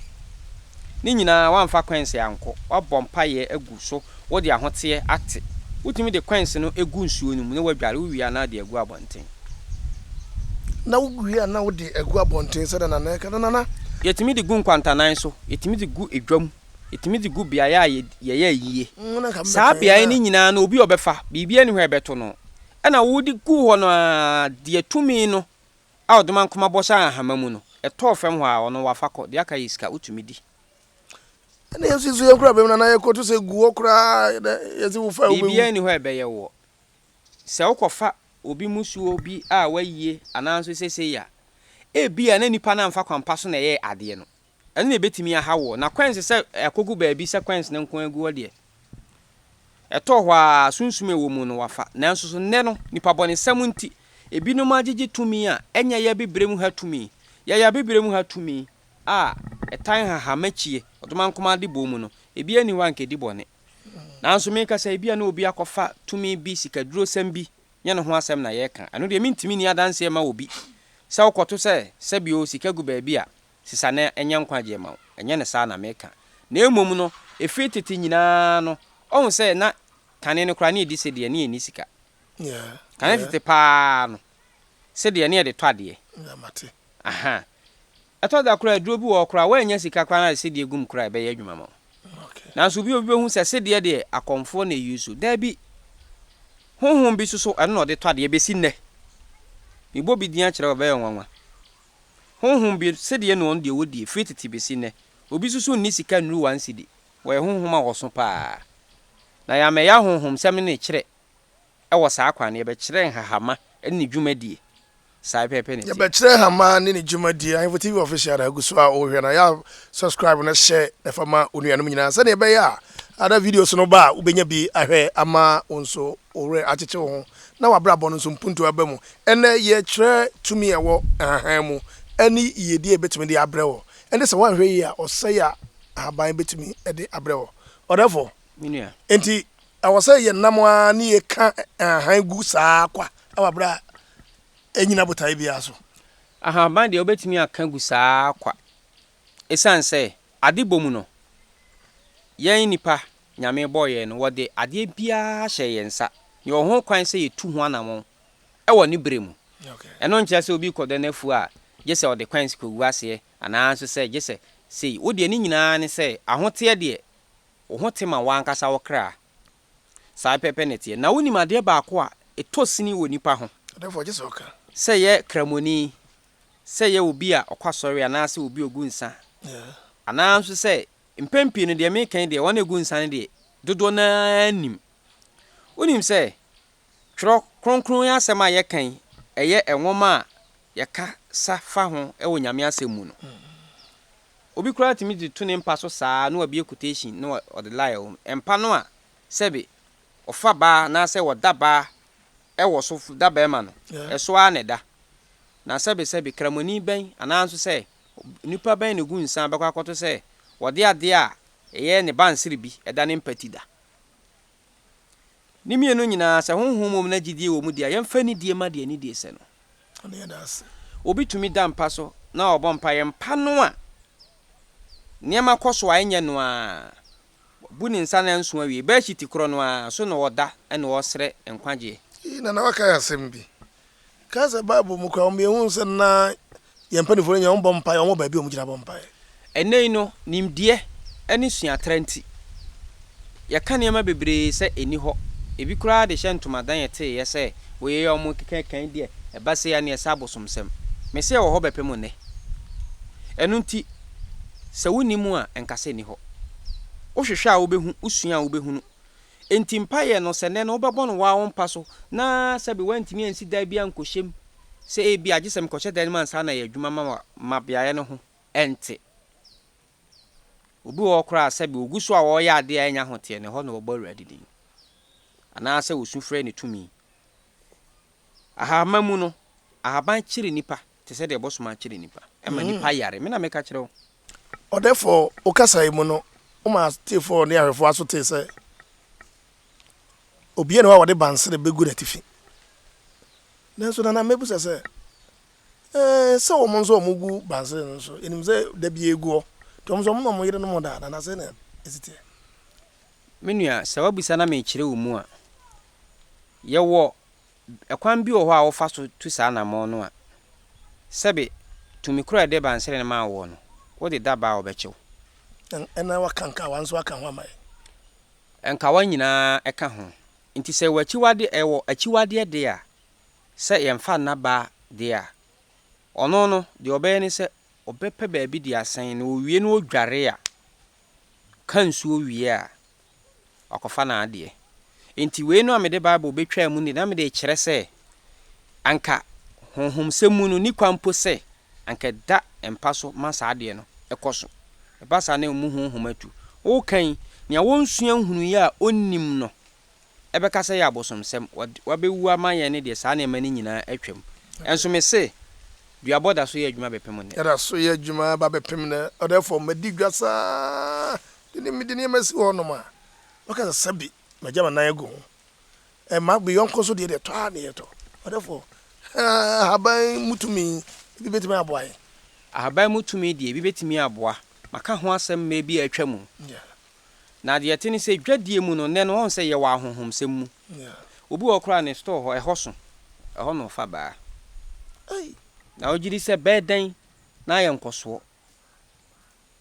Ne nyinaa woamfa coins ankɔ, woabɔ mpaeɛ agu so, wode ahoteɛ ate. Wotumi de coins no gu nsuo no mu na woadware, wowie a na wode agu abɔnten. Na wowie a na wode agu abɔnten sɛdeɛ Nana ɛka no. Nana. Yɛtumi de gu nkwantanan so, yɛtumi de gu dwa mu, yɛtumi de gu beaeɛ a yɛyɛ ayie. Saa beaeɛ no nyinaa no obi a ɔbɛfa, biribiara nni hɔ a ɛbɛto no. Ɛna wode guu hɔ no ara, deɛ tumi no a ɔdomankoma bɔ hyɛ ahama mu no, ɛtɔɔ fam hɔ ara, ɔno wafa kɔ, deɛ aka yɛ sika, wotumi di. Ɛna yɛn nso yɛn kura bɛm na na yɛkɔto sɛ gu hɔ koraa na yɛsɛ wofa a wobɛwu. Biribiara nni hɔ a ɛbɛyɛ woɔ. Sɛ wokɔfa obi mmusuo bi a wayie anaa nso seesei a, ebia na nipa no amfa kwan pa so na ɛyɛɛ adeɛ no. Ɛno na ɛbɛtumi aha woɔ. Na coins sɛ ɛkɔgu baabi sɛ coins no nko ara gu hɔ deɛ, ɛtɔɔ hɔ ara, sunsum a ɛwɔ mu no wafa. Nanso so nnɛ no, nipabɔnesɛm nti, ebinom agyegye tumi a ɛnyɛ yɛn abibire mu ha tumi. Yɛyɛ abibire mu ha tumi a ɛtan nhahammakyie, ɔdomankoma adebɔ mu no, ebiara nni hɔ a anka ɛdi bɔne. Nanso mekasa yi, ebia na obi akɔfa tumi bi, sikadurosɛm bi, nyɛ ne ho asɛm na yɛreka. Ɛno deɛ mentumi nni adanseɛ mma obi. Sɛ wokɔto sɛ sɛbi o sika gu baabi a, sesa na ɛnyɛ nkwagyeɛ ma wo. Ɛnyɛ no saa na meka. Na mmom no, ɛfiri tete nyinaa no, woahu sɛ na kane no koraa na yɛdi sedeɛ na yɛnni sika. Kane tete pa ara no, sedeɛ na yɛde tɔ adeɛ. Aha. Ɛtɔ da koraa a, aduro bi wɔ hɔ koraa a, woannya sika koraa na ade sedeɛ gu mu koraa a, ɛbɛyɛ adwuma ma wo. Nanso obi a obi bɛhu sɛ sedeɛ deɛ akɔmfoɔ na ɛuse. Daabi. Honhom bi nso so, ɛno na ɔde tɔ adeɛ bɛsi nnɛ. Mebɔ bi din akyerɛ wo a, ɛbɛyɛ wo nwanwa. Honhom bi, sedeɛ na ɔno deɛ ɔdie, firi tete bɛsi nnɛ. Obi nso so nni sika nnuru one cedi. Wɔyɛ honhom a wɔso paa. Na yɛammɛyɛ ahonhomsɛm ne ne kyerɛ wɔ saa kwan no, yɛbɛkyerɛ nhahama ne ne dwumadie. Saa pɛpɛɛpɛ na ɛteɛ. Yɛbɛkyerɛ nhama ne ne dwumadie. Ahemfo TV Official na agu so a wohwɛ no. Yɛ a subscribe na hyɛ na fa ma wo nuanom nyinaa sɛdeɛ ɛbɛyɛ a other videos no ba a wobɛnya bi ahwɛ ama wo nso wo werɛ akyekye wo ho na w'abrabɔ no nso mpuntuo aba mu. Ɛnnɛ yɛrekyerɛ tumi a ɛwɔ nhahan mu ne yiedie a ɛbɛtumi de abrɛ wo ɛne sɛ woanhwɛ yie a ɔsɛe a ahaban bɛtumi de abrɛ wo. Ɔdɛfoɔ, Me nua. enti ɛwɔ sɛ yɛnam ara ne yɛka nhahan gu saa kwa wɔ berɛ a ɛnnyina botaeɛ biara so? Ahaban deɛ wobɛtumi aka gu saa kwa. Ɛsiane sɛ ade bɔ mu no, yɛn nnipa Nyame bɔɔ yɛn no, wɔde adeɛ biara hyɛɛ yɛn nsa. Yɛwɔ ho kwan sɛ yɛtu ho anamɔn wɔ ne berɛ mu. Ɛno nkyerɛ sɛ obi rekɔdɔ n'afuo a, gye sɛ ɔde kwansi kɔgu aseɛ anaa nso sɛ gye sɛ sei. Wo deɛ ne nyinaa ne sɛ ahoteɛ deɛ, wo ho te ma wo ankasa wo kra. Saa pɛpɛ na ɛteɛ. Na wonim adeɛ baako a ɛtɔ sini wɔ nipa ho? Ɔdɛfoɔ, gye sɛ ɔka. Sɛ ɛyɛ Kramoni, sɛ ɛyɛ obi a ɔkɔ asɔre anaasɛ obi a ɔgu nsa, anaa nso sɛ, mpɛn pii no deɛ mereka yi deɛ, wɔn a ɛgu nsa no deɛ, dodoɔ no ara nnim. Wonim sɛ, Twerɛ Kronkron yi asɛm a yɛka yi, ɛyɛ nwoma a yɛkasa fa ho wɔ Nyame asɛm mu no. Obi koraa tumi de to ne mpa so saa na wabue quotation na ɔde lie wɔ mu. Mpa no a sɛbe ɔfa baa anaasɛ ɔda baa wɔ so da barima no, ɛso ara na ɛda. Na sɛbe sɛbe Kramoni bɛn anaa nso sɛ nipa bɛn na ɔgu nsa bɛkɔ akɔto sɛ ɔde adeɛ a ɛyɛ ne bansere bi da ne mpa ti da. Ne mmienu nyinaa, sɛ honhom wɔ mu na gyidie wɔ mu deɛ a, yɛmfa anidie mma deɛ anidie sɛ no. Obi tumi da mpa so na ɔbɔ mpaeɛ, mpa no a nneɛma kɔ so a ɛnyɛ no ara, wabu ne nsa nanso awie, bɛɛhyiti korɔ no ara so na ɔda na ɔresrɛ nkwagyeɛ. Ii, Nana wakae asɛm bi. Kae sɛ Bible mu koraa wɔn yɛhu sɛ na yɛn mpanimfoɔ no nyinaa wɔbɔ mpaeɛ, wɔn wɔ baabi a wɔgyina bɔ mpaeɛ. Ɛnnɛ yi no, nimdeɛ ne suatra nti, yɛka nneɛma bebree sɛ ɛnni hɔ. Ebi koraa de hyɛ ntomadan a ɛteeɛ sɛ wei a wɔkeka kan deɛ, ɛba sei a na ɛsɛ abosomsɛm. Mese ɛwɔ hɔ bɛpem nnɛ. Ɛno nti, sɛ wonni mu a, nka sɛ ɛnni hɔ. Wohwehwɛ a wobɛhu, wosua a wobɛhunu. Enti mpaeɛ no, sɛ nnɛ no wobɛbɔ no wo ara wo mpa so na sɛbe woantumi ansi dan bi ankɔhyɛ mu, sɛ ebia gye sɛ mekɔhyɛ dan no mu ansa na ayɛ adwuma ma wa, ma beaeɛ no ho nte. Obi wɔ hɔ koraa a sɛbe ɔgu so a ɔreyɛ adeɛ a ɛnyɛ ahoteɛ no, ɛhɔ na ɔbɔ Awurade din. Anaasɛ ɔsu frɛ ne tumi. Ahahamma mu no, ahaban kyere nnipa te sɛ deɛ bosom akyere nnipa. Ɛma nnipa yare. Me na meka kyerɛ wo. Ɔdɛfo, wo kasa yi mu no, woma atiefoɔ ne ahwɛfoɔ aso tee sɛ obiara nni hɔ a wɔde bansere bɛgu n'atifi. Nanso Nana mɛbisa sɛ, ɛɛ sɛ wɔn nso a wɔgu bansere no nso, yɛnim sɛ da biara ɛgu hɔ, nti wɔn nso wɔn ne wɔn yerenom da anaa sɛnea ɛsi teɛ? Me nua, sɛ woabisa na merekyerɛ wo mu a, yɛwɔ Ɛkwan bi wɔ hɔ a wofa so tu saa anammɔn no a, sɛbe tumi koro a ɛde bansere no maa woɔ no, wode da ba a wɔbɛkye wo. Ɛna waka nkawa nso aka ho ama yɛn. Nkawa nyinaa ka ho. Nti sɛ ɛwɔ akyiwadeɛ, ɛwɔ akyiwadeɛ deɛ a, sɛ yɛmfa nna ba deɛ a, ɔno no, deɛ ɔbɛyɛ ne sɛ, ɔbɛpɛ baabi de asɛn, na ɔwie na ɔdware a, ka nsuo wie a, wakɔfa n'adeɛ. Enti wei no a mede Bible bɛtwaa mu no deɛ, na mede rekyerɛ sɛ anka honhomsɛm mu no, nni kwan mpo sɛ anka ɛda mpa so ma saa adeɛ no kɔ so. Ɛba saa na emu honhom atu. Woreka yi, nea ɔnsua nhunuiɛ a ɔnnim no bɛka sɛ ɛyɛ abosomsɛm. Wabɛwu ama yɛn no deɛ, saa nneɛma no nyinaa atwam. Nso mese, duabɔ da so yɛ adwuma bɛpem nnɛ. Ɛda so yɛ adwuma ba bɛpem nnɛ. Ɔdɛɛfoɔ, madi dwa saa de ne mede nneɛma si hɔnom a. Mɛka sɛ sɛbi magya me nan agu ho. Ɛma me yɔnko nso deɛ deɛ tɔ ara na yɛtɔ. Ɔdɛfoɔ, ahaban mu tumi bi bɛtumi aboa yɛn? Ahaban mu tumi deɛ, ebi bɛtumi aboa. Maka ho asɛm mmerɛ bi a atwa mu. Na deɛ ɛte ne sɛ, dwadie mu no, nnɛ no, woahu sɛ yɛwɔ ahonhomsɛm mu. Obi wɔ hɔ koraa a, ne store hɔ, ɛhɔ so, ɛhɔ na ɔfa baa. Na wogye di sɛ bɛyɛ dɛn na ayɛ nkɔsoɔ?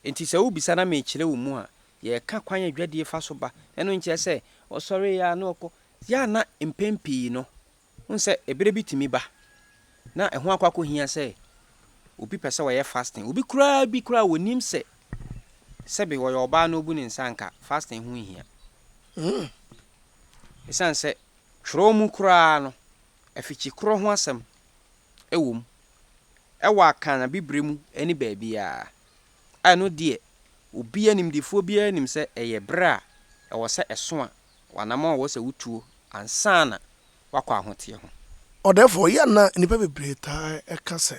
Enti sɛ wobisa na mekyerɛ wo mu a, yɛreka kwan a dwadie fa so ba. Ɛno nkyerɛ sɛ ɔsɔreeɛ ara na ɔkɔ. Yɛ a na mpɛn pii no, wohu sɛ ɛberɛ bi tumi ba na ɛho akɔ akɔhia sɛ obi pɛ sɛ ɔyɛ fasting. Obi koraa bi koraa ɔnim sɛ sɛbe ɔyɛ ɔbaa na ɔbu ne nsa anka fasting ho nhia. Ɛsiane sɛ twerɛ mu koraa no, afikyikorɔ ho asɛm wɔ mu wɔ Akan Abibire mu ne baabiara. A ɛno deɛ obiara, nimdefoɔ biara nim sɛ ɛyɛ berɛ a ɛwɔ sɛ ɛso a w'anamɔn a ɛwɔ sɛ wotuo ansa na woakɔ ahoteɛ ho. Ɔdɛɛfoɔ, yɛ a na nnipa bebree taa ka sɛ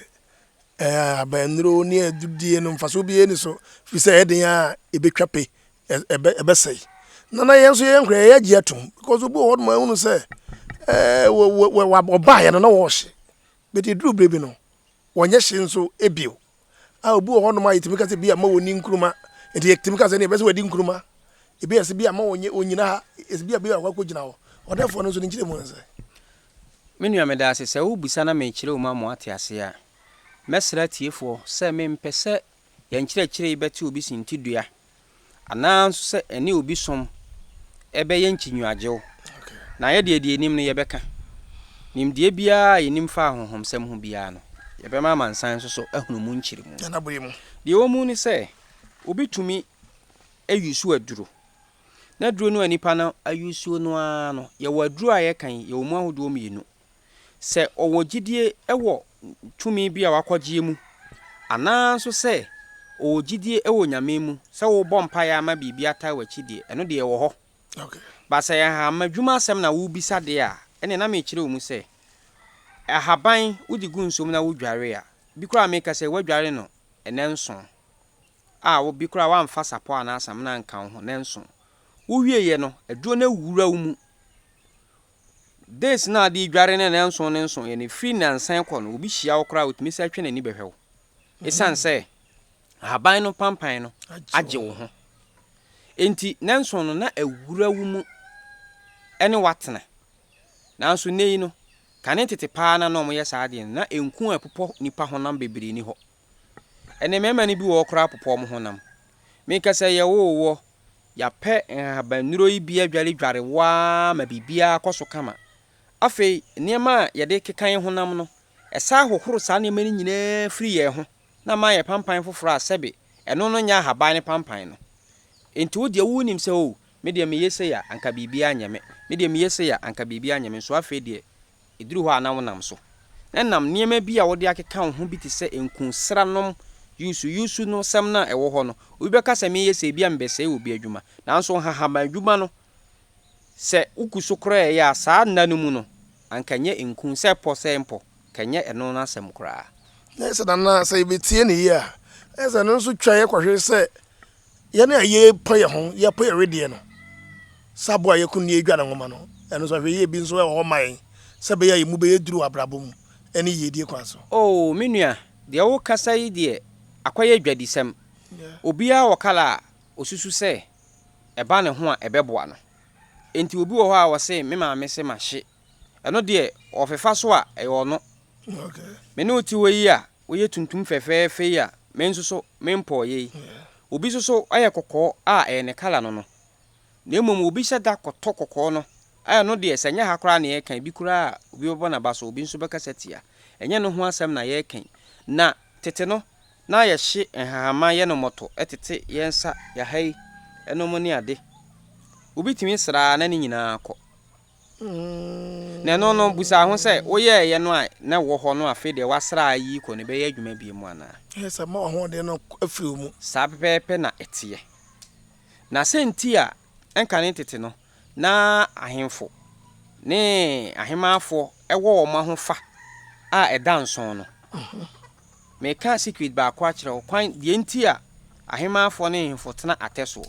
abannuro ne adudie no mfasoɔ biara nni so firi sɛ ɛyɛ den ara a ɛbɛtwa pe, ɛbɛsɛe. Na na yɛn nso yɛn nkora yɛyɛ agye atom because obi wɔ hɔ nom a ɛhunu sɛ ɔbaeɛ no na wɔrehye but ɛduru berɛ bi no wɔnyɛ hye nso bio. A obi wɔ hɔ nom a yɛtumi ka sɛ bi a ma wɔni nkuruma nti yɛtumi ka sɛ ne yɛbɛsɛ wɔadi nkuruma ebi yɛ sɛ bi a ma wɔnyɛ wɔnyina ha yɛsɛ bi a bi a wɔakɔ gyina hɔ. Ɔdɛfoɔ no nso ne nkyerɛ mu ne sɛ. Me nua meda ase sɛ wobisa na mekyerɛ wo mu ama woate aseɛ a. Mɛsrɛ atiefoɔ sɛ mempɛ sɛ yɛn nkyerɛkyerɛ yi bɛte obi sintidua anaa nso sɛ ɛne obi som bɛyɛ nkyinwuagyew. Na yɛ deɛ, deɛ yɛnim no yɛbɛka. Nimdeɛ biara a yɛnim fa ahonhomsɛm ho biara no, yɛbɛma amansan nso so ahunu mu nkyeremu. Deɛ ɛwɔ mu ne sɛ, obi tumi ayusu aduro, na aduro no a nipa no ayusuo no ara no, yɛwɔ aduro a yɛka yi, yɛwɔ mu ahodoɔ mmienu. Sɛ ɔwɔ gyidie wɔ tumi bi a wakɔgyeɛ mu, anaa nso sɛ ɔwɔ gyidie wɔ Nyame mu, sɛ wobɔ mpaeɛ ama biribi ataa w'akyi deɛ, ɛno deɛ ɛwɔ hɔ. But sɛ ɛyɛ ahahammadwuma asɛm na wobisa deɛ a, ɛneɛ na mekyerɛ wo mu sɛ, ahaban wode gu nsuom na wodware a, bi koraa meka sɛ woadware no nnanson, a wo bi koraa woamfa sapɔ anaa samina anka wo ho nnanson. Wowieɛ no, aduro no awura wo mu. Days no a ade redware no nnanson ne nson yɛ no, ɛfiri nnansa rekɔ no, obi hyia wo koraa a, ɔtumi san twe n'ani bɛhwɛ wo. Ɛsiane sɛ ahaban no pampan no agye wo ho. Enti nnanson no, na awura wo mu ne wo atena. Nanso nnɛ yi no, kane tete paa na na wɔyɛ saa adeɛ no, na nku a ɛpopɔ nnipa honam bebree nni hɔ. Ɛnnɛ mmarima no bi wɔ hɔ koraa popɔ wɔn honam. Meka sɛ yɛwoo woɔ, Yɛapɛ nhahabannuro yi bi adwaredware wo ara ma biribiara kɔ so kama. Afei nneɛma a yɛde keka yɛn honam no, ɛsan hohoro saa nneɛma no nyinaa firi yɛn ho na ama ayɛ pampan foforɔ a sɛbe ɛno no nyɛ ahaban no pampan no. Enti wo deɛ wonim sɛ oh, me deɛ meyɛ sei a, anka biribiara nyɛ me, me deɛ meyɛ sei a, anka biribiara nyɛ me, nso afei deɛ Ɛduru hɔ a na wonam so. Na ɛnam nneɛma bi a wode akeka wo ho bi te sɛ nku, sra nom, yusu, yusu no sɛm no a ɛwɔ hɔ no. Obi bɛka sɛ mereyɛ sei, ebia mebɛsɛe obi adwuma. Nanso nhahamma adwuma no, sɛ wogu so koraa reyɛ a, saa nna no mu no, anka ɛnyɛ nku, sɛ pɔ sɛ mpɔ, anka ɛnyɛ ɛno no asɛm koraa. Na ɛsɛ nana sɛ yɛbɛtie no yie a, ɛyɛ sɛ ɛno nso twa yɛ kɔhwe sɛ Yɛn a yɛrepa yɛn ho, yɛrepa yɛn wedeɛ no, sɛ aboa a yɛko no yɛredwa ne nwoma no, ɛno nso ahwɛyie bi nso wɔ hɔ ma yɛn sɛ ɛbɛyɛ a yɛn mu bɛyɛ duru wɔ abrabɔ mu ne yiedie kwan so. Oh, me nua, deɛ worekasa yi deɛ, akɔyɛ adwadisɛm. Obiara wɔ kala a ɔsusu sɛ ɛba ne ho a ɛbɛboa no. Enti obi wɔ hɔ a ɔse me maame se mahye. Ɛno deɛ, ɔfefa so a, ɛyɛ ɔno. Me ne wo te hɔ yi a, Woyɛ tuntum fɛfɛɛfɛ yi a, me nso so mempɔɔ yei. Obi nso so yɛ kɔkɔɔ a, ɛyɛ ne kala no no. Na mmom obi hyɛ da kɔtɔ kɔkɔɔ no a, ɛno deɛ, sɛ ɛnyɛ ha koraa na yɛreka, ebi koraa a, obi bɛbɔ n'aba so, obi nso bɛkasa tia. Ɛnyɛ ɛno ho asɛm na yɛreka yi. Na tete no, na yɛhye nhahamma yɛ no mmɔtɔ tete yɛn nsa, yɛn ha yi nom ne ade. Obi tumi sra a, na ne nyinaa kɔ. Na ɛno no, bisa ho sɛ, woyɛeɛ no a na ɛwɔ hɔ no afei deɛ woasra ayi kɔ no, ɛbɛyɛ adwuma bio anaa? Ɛyɛ sɛ ma w'ahoɔden no afiri wo mu. Saa pɛpɛɛpɛ na ɛteɛ. Na sɛ nti a ɛnkane tete no, na ahemfo ne ahemaafoɔ wɔ wɔn ahofa a ɛda nson no. Meka secret baako akyerɛ wo, kwan deɛ nti a ahemaafoɔ ne nhemfo tena atɛ soɔ.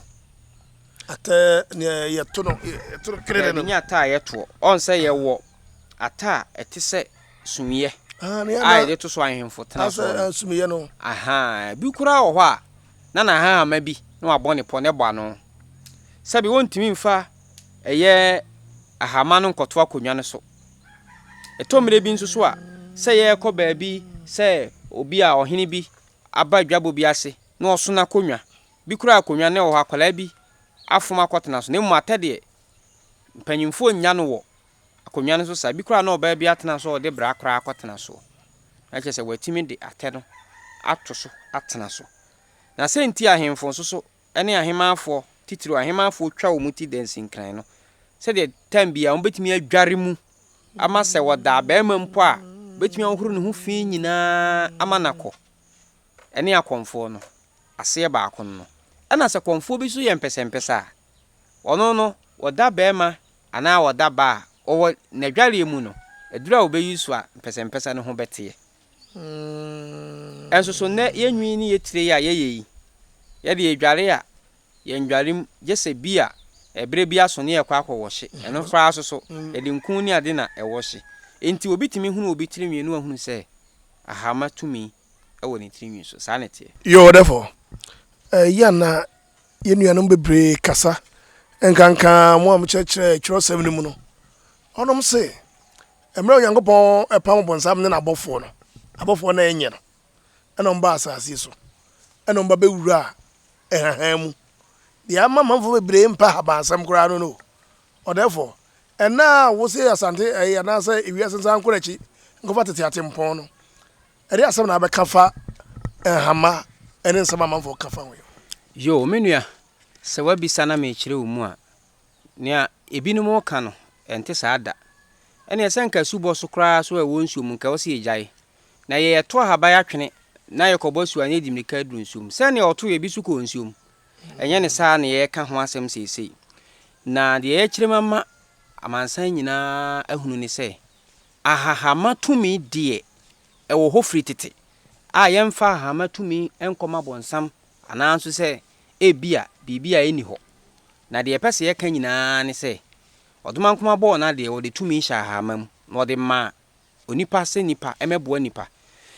Atɛ nea yɛto no yɛto no kerere Daabi, no. nyɛ atɛ a yɛtoɔ. Ɔn sɛ yɛwɔ atɛ a ɛte sɛ sumiiɛ Ah, nea a na yɛde to so a ahemfo tena asɛ soɔ no. eh, sumiiɛ no. Ahaa, bi koraa wɔ hɔ a, na n'ahahama bi na wabɔ ne pɔ na ɛbɔ ano. Sɛbe wontumi mfa ɛyɛ ahama no nkɔto akonnwa no so. Ɛtɔ mmerɛ bi nso so a, sɛ yɛrekɔ baabi sɛ obi a ɔhene bi aba dwabɔ bi ase na ɔso n'akonnwa, bi koraa akonnwa no wɔ hɔ akwadaa bi afom akɔtena so na mmom atɛ deɛ mpanyinfoɔ nnya no wɔ akonnwa no so saa. Bi koraa na ɔbaa bi atena so a ɔde bra koraa akɔtena soɔ. Na kyerɛ sɛ watumi de atɛ no ato so atena so. Na sɛ nti ahemfo nso so ne ahemaafoɔ, titiriw ahemaafoɔ twa wɔn ti dansinkran no, sɛdeɛ tam biara wɔbɛtumi adware mu ama sɛ wɔda barima mpo a, wɔbɛtumi ahohoro ne ho fi nyinaa ama no akɔ. Ɛne akɔmfoɔ no, aseɛ baako no no. Ɛna sɛ kɔmfoɔ bi nso yɛ mpɛsɛmpɛsɛ a, ɔno no, wɔda barima anaa wɔda baa a, ɔwɔ n'adwareɛ mu no, aduro a wɔbɛyi so a mpɛsɛmpɛsɛ no ho bɛteɛ. Nso so nnɛ yɛn nwi ne yɛn tire yi a yɛyɛ yi, yɛde yɛdware a, yɛndware mu gye sɛ bi a ɛberɛ bi aso ne yɛkɔ akɔwɔhye. Ɛno koraa nso so, yɛde nku ne ade na ɛwɔhye. Enti obi tumi hunu obi tiri nwi na wahunu sɛ ahama tumi wɔ ne tiri nwi so. Saa na ɛteɛ. Yoo ɔdɛfo, ɛyɛ a na yɛn nuanom bebree kasa, nkanka mo a mokyerɛkyerɛ kyerɛwsɛm no mu no, wɔnom se, Mmerɛ a Onyankopɔn pam ɔbonsam ne n'abɔfoɔ no, abɔfoɔ no a ɛnyɛ no, ɛna wɔn baa asase yi so, ɛna wɔn ba bɛwuraa nhahan mu. Deɛ ama amanfoɔ bebree mpɛ ahabansɛm koraa no no. Ɔdɛɛfoɔ, ɛnnɛ a wose Asante ɛyi anaasɛ ewiase nsan nkɔ n'akyi nkɔfa tete atempɔn no, ɛdeɛ asɛm na abɛka fa nhama ne nsɛm a amanfoɔ ka fa ho yi ho? Yoo, me nua, sɛ woabisa na merekyerɛ wo mu a, Nea ebinom reka no, ɛnte saa da. Ɛnneɛ sɛ anka asubɔ so koraa so a ɛwɔ nsuo mu, nka ɛwɔ sɛ yɛgyae. Na yɛto ahaban atwene na yɛkɔbɔ asu a, na yɛdi mmirika aduru nsuo mu. Sɛdeɛ ɔto ebi so kɔɔ nsuo mu. Ɛnyɛ ne saa na yɛreka ho asɛm seesei. Na deɛ yɛrekyerɛ mu ama amansan nyinaa ahunu ne sɛ, ahahama tumi deɛ, ɛwɔ hɔ firi tete a yɛmfa ahahama tumi nkɔma bonsam anaa nso sɛ ebia biribi a ɛnni hɔ. Na deɛ yɛpɛ sɛ yɛka nyinaa ne sɛ, Ɔdomankoma bɔɔ n'adeɛ, ɔde tumi hyɛ ahahama mu, na ɔde maa onipa sɛ nipa mmɛboa nipa.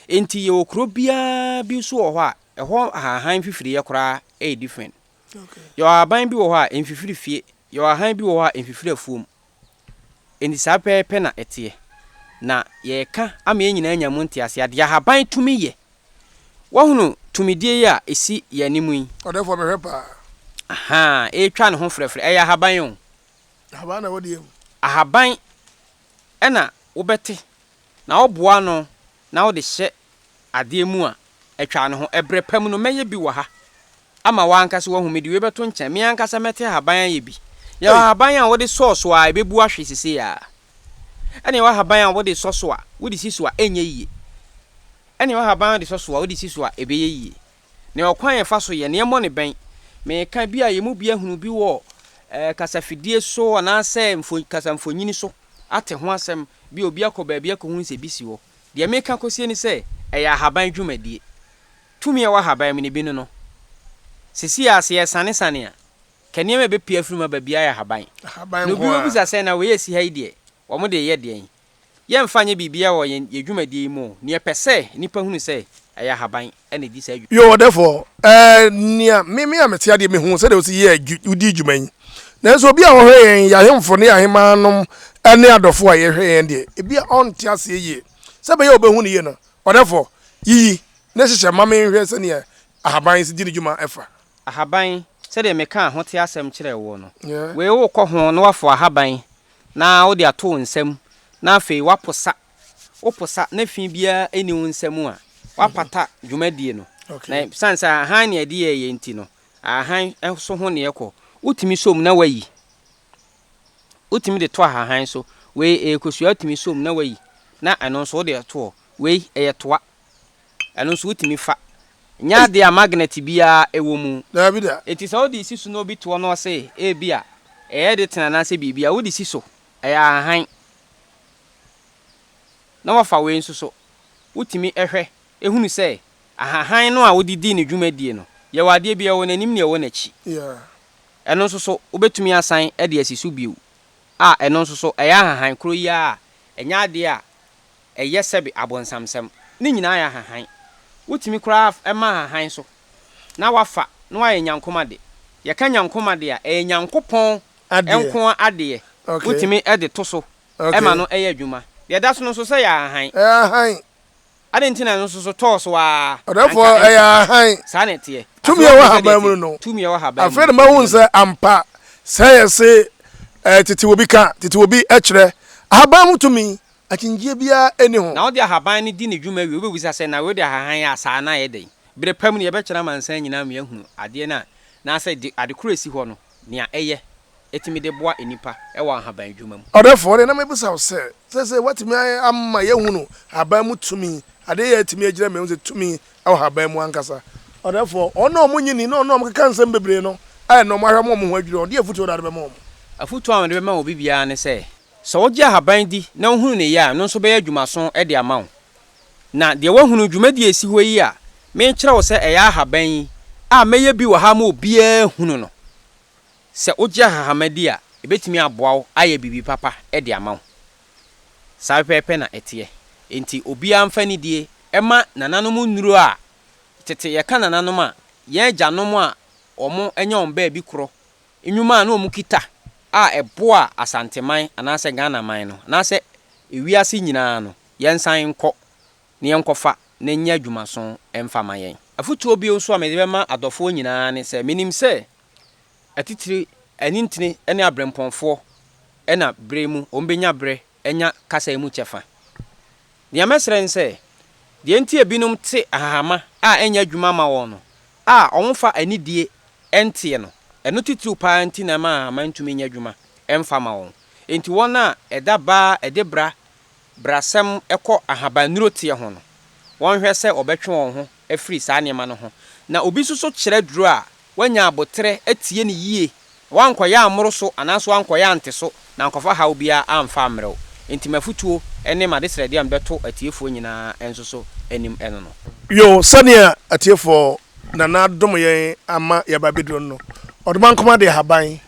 Enti yɛwɔ kuro biara bi nso wɔ hɔ a, ɛhɔ ahahan mfifiriiɛ koraa yɛ different. Yɛwɔ ahaban bi wɔ hɔ a, ɛmfifiri fie, yɛwɔ ahahan bi wɔ hɔ a, ɛmfifiri afuom. Enti saa pɛpɛɛpɛ na ɛteɛ. Na yɛreka ama yɛn nyinaa anya mu nteaseɛ. Adeɛ ahaban tumi yɛ. Woahunu tumidie yi a ɛsi yɛn anim yi? Ɔdɛfoɔ mehwɛ paa. Ahaa, ɛretwa ne ho frɛfrɛ. Ɛyɛ ahaban o. Ahaban na ɛwɔ deɛ mu. Ahaban ɛna wobɛte na woboa ano na wode hyɛ adeɛ mu a, atwa ne ho. Ɛberɛ pa mu no, mɛyɛ bi wɔ ha ama w'ankasa woahu. Mede wei bɛto nkyɛn. Me ankasa mɛte ahaban ayɛ bi. Yɛwɔ ahaban a wode sɔɔ so a, ɛbɛbu ahwe seesei ara. Ɛna yɛwɔ ahaban a wode sɔ so a, wode si so a, ɛnyɛ yie. Ɛna yɛwɔ ahaban a wode sɔ so a, wode si so a, ɛbɛyɛ yie. Na ɔkwan a yɛfa so yɛ no, yɛmmɔ no bɛn? Meka bi a yɛn mu bi ahunu bi wɔ kasafidie so anaasɛ mfo, kasamfonini so ate ho asɛm bi a obi akɔ baabi akɔhunu sɛ bi si hɔ. Deɛ meka kɔsie ne sɛ, ɛyɛ ahaban dwumadie. Tumi a ɛwɔ ahaban mu no, bi ne no. Seesei ara sɛ yɛresanesane a, ka nneɛma a ɛbɛpue afiri mu aba biara yɛ ahaban. Ahaban Na nko obi ara. bɛbisa sɛ, na wei a ɛsi ha yi deɛ, wɔde reyɛ deɛn? Yɛmfa nyɛ biribiara wɔ yɛn yɛn dwumadie yi mu o. Nea yɛpɛ sɛ nnipa hunu sɛ ɛyɛ ahaban na ɛdi saa dwuma. Yoo ɔdɛfoɔ, ɛɛ nea me me a mete adeɛ mehu sɛdeɛ wosi yɛ adwu wodi dwuma yi. Nanso obi a ɔhwɛ yɛn, yɛn ahemfo ne yɛn ahemmaa ne adɔfoɔ a yɛhwɛ yɛn deɛ, ebia ɔnte aseɛ yie. Sɛ ɛbɛyɛ a ɔbɛhu no yie no, ɔdɛfoɔ, yiyi na hyehyɛ ma menhwɛ sɛdeɛ ahaban yi si di ne dwuma fa. Ahaban, sɛdeɛ mekaa ahoteɛ asɛm kyerɛɛ woɔ no, wei wokɔ ho na woafo ahaban na wode ato wo nsam, na afei woaposa, woposa na fi biara nni wo nsam a, woapata dwumadie no. Na ɛsiane sɛ ahan na yɛde yɛeɛ nti no, ahan so ho na ɛkɔ. Wotumi sɔ mu na woayi. Wotumi de to ahahan so. Wei ɛyɛ kosua, wotumi sɔ mu na woayi, na ɛno nso wode to hɔ. Wei ɛyɛ toa. Ɛno nso wotumi fa. Nyɛ adeɛ a magnet biara wɔ mu. Daabi da. Enti sɛ wode si so na obi toɔ na ɔse ebia ɛyɛ de tena anaasɛ biribi a, wode si so. Ɛyɛ ahahan. Na wafa wei nso so. Wotumi hwɛ hunu sɛ ahahan no a wode di ne dwumadie no, yɛwɔ adeɛ bi, ɛwɔ n'anim na ɛwɔ n'akyi. Yeah. Ɛno nso so, wobɛtumi asan de asi so bio a ɛno nso so ɛyɛ ahahan koro yi ara a ɛnyɛ adeɛ a ɛyɛ sɛbe abonsamsɛm. Ne nyinaa yɛ ahahan. Wotumi koraa ma ahahan so na wafa na wayɛ nyankomade. Yɛka nyankomade a, ɛyɛ Nyankopɔn nko ara adeɛ. Wotumi de to so ma no yɛ adwuma. Deɛ ɛda so no nso sɛ ɛyɛ ahahan. Ɛyɛ ahahan. Adɛn nti na ɛno nso so tɔɔ so ara? Ɔdɛɛfoɔ, ɛyɛ ahan. Saa na ɛteɛ. Tumi a ɛwɔ ahaban mu no. Tumi a ɛwɔ ahaban mu. Afei na mahu sɛ ampa, sɛ yɛse eh, tete obi ka, tete obi kyerɛ, ahaban mu tumi, akyinnyegyeɛ biara nni ho. Na wode ahaban no di ne dwuma wie, wobɛbisa sɛ, na wei de ahahan yɛ a, saa na ayɛ dɛn? Berɛ pa mu no, yɛbɛkyerɛ amansan nyinaa ma yɛahunu adeɛ no a, anaasɛ de, ade korɔ a ɛsi hɔ no, nea ɛyɛ. tumi de boa nnipa wɔ ahaban adwuma mu. Ɔdɛfoɔ, deɛ na mebisa wo sɛ, seesei woatumi ama yɛahunu ahaban mu tumi, adeɛ yi a atumi agyina mu, yɛahu sɛ tumi wɔ ahaban mu ankasa. Ɔdɛfoɔ, wɔn a wɔnnye nni ne wɔn a wɔkeka nsɛm bebree no a ɛnnɛ wɔahwɛ ama wɔn ho adwiri wɔn, deɛ afotuo na wode bɛma wɔn? Afotuo a mede bɛma obi biara ne sɛ, sɛ wogye ahaban di na wohunu ne yɛ a, ɛno nso bɛyɛ adwumaso de ama wo. Na deɛ woahunu dwumadie a ɛsi hɔ yi a merekyerɛ wo sɛ ɛyɛ ahaban yi a mɛyɛ bi wɔ ha ama obiara ahunu no, Sɛ wogye ahahama di a, ebetumi aboa wo ayɛ biribi papa de ama wo. Saa pɛpɛɛpɛ na ɛteɛ. Enti obiara mfa anidie mma nananom nnuro a tete yɛka nananom a, yɛn agyanom a wɔanya wɔn baabi korɔ, nnwuma a na wɔkita a ɛboaa Asanteman anaasɛ Ghanaman no anaasɛ ewiase nyinaa no, yɛnsan nkɔ na yɛnkɔfa na ɛnyɛ adwumaso mfa ma yɛn. Afotuo bio nso a mede bɛma adɔfoɔ nyinaa ne sɛ, menim sɛ atitire, anintini ne aberempɔnfoɔ na berɛ mu wɔbɛnya berɛ anya kasa yi mu kyɛfa. Deɛ mɛsrɛ ne sɛ, deɛ nti a ebinom te ahahama a ɛnyɛ adwuma mma wɔn no, a wɔmfa anidie nteɛ no, ɛno titiriw pa ara nti na ɛma ahahama ntumi nyɛ adwuma mfa ma wɔn. Enti wɔn a ɛda baa ɛde bra brasɛm kɔ ahabannuro teɛ ho no, wɔnhwɛ sɛ wɔbɛtwe wɔn ho afiri saa nneɛma no ho. Na obi nso so kyerɛ duro a, woanya aboterɛ atie no yie, na woankɔyɛ ammoro so anaasɛ woankɔyɛ ante so na ankɔfa haw biara amfa ammrɛ wo. Enti m'afotuo ne m'adesrɛdeɛ a mebɛto atiefoɔ nyinaa nso so anim ne no. Yoo, sɛnea atiefoɔ Nana adom yɛn ama yɛaba abɛduru no, Ɔdomankoma de ahaban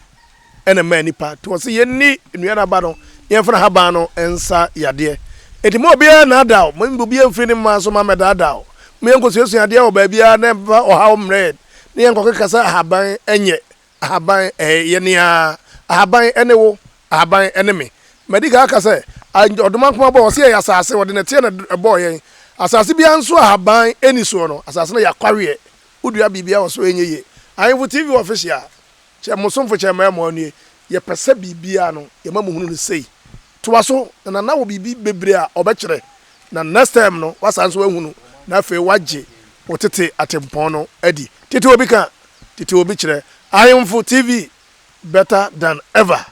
na ɛmaa nnipa nti wɔse yɛnni nnua no aba no na yɛmfa n'ahaban no nsa yadeɛ. Enti mma obiara nnaadaa wo, mma obiara mfiri ne mmaa so mma mmɛdaadaa wo. Mma yɛnkɔsuasua adeɛ wɔ baabiara na ɛmfa ɔhaw mmrɛ yɛn na yɛnkɔkeka sɛ ahaban nyɛ, ahaban ɛyɛ nea, ahaban ne wo, ahaban ne me. Madi kan aka sɛ Ɔdomankoma bɔɔ, ɔse yɛyɛ asase, ɔde nɛteɛ na ɛbɔɔ yɛn. Asase biara nso a ahaban nni soɔ no, asase no yɛ akwaweɛ, wodua biribiara wɔ so a ɛnyɛ yie. Ahemfo TV Official. Kyɛ mo somfo kyɛ mmaa nie, yɛpɛ sɛ biribiara no yɛma mo hunu no sei. Toa so, na Nana wɔ biribi bebree a ɔbɛkyerɛ, na next time no wasan nso ahunu na afei wagye wo tete atempɔn no adi. Tete obi ka, tete obi kyerɛ. Ahemfo TV, better than ever.